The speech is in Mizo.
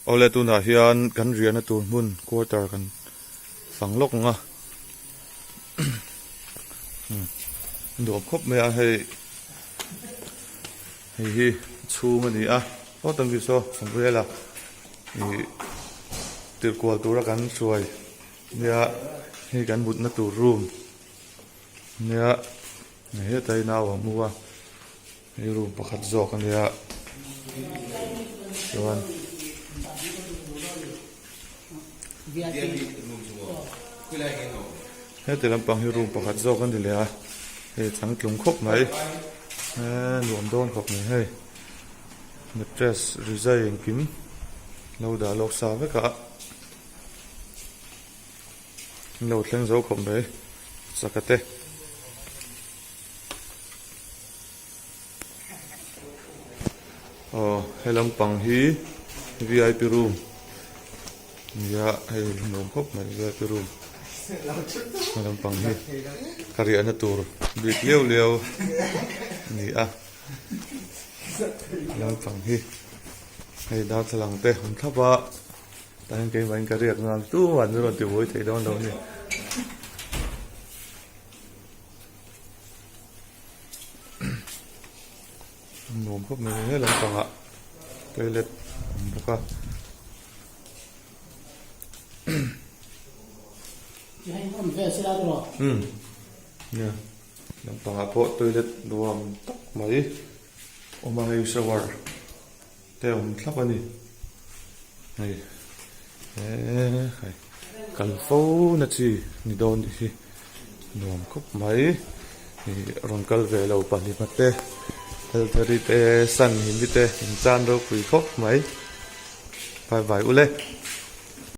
Awle tunah hian kan riahna tur hmun quarter kan fang lawk ang a nuam khawp mai a hei hei hi chhung a ni a aw tam hi saw umbrella ih tirh kual tura kan hruai nia hei kan mutna tur room nia hetah hi nau a mu a. Hei room pakhat zawk a nia chuan heti lampang hi room pakhat zawk a ni leh a hei changtlung khawp mai eee nuam dawn khawp mai hei mattress rizai engkim lo dah lawk sa vek a an lo thleng zo khawp mai chaka te. Aw he lampang hi vip room nia hei nuam khawp mai vip room he lampang hi ka riahna tur bik liau liau a ni a lampang hi hei darthlalang te awm thlap a tah hian keimah in ka riak nghal tumah an rawn ti buai thei dawn lo a ni. Nuam khawp mai he lampangah toilet a awm bawk a. Umm nia lampangah pawh toilet nuam tak mai awm a hei shower te a awm thlap a ni hei eee hei kal fo na chi ni dawn tih hi nuam khawp mai ih rawn kal ve lo pahlima te helthari te san himi te in chan ropui khawp mai bye bye ule.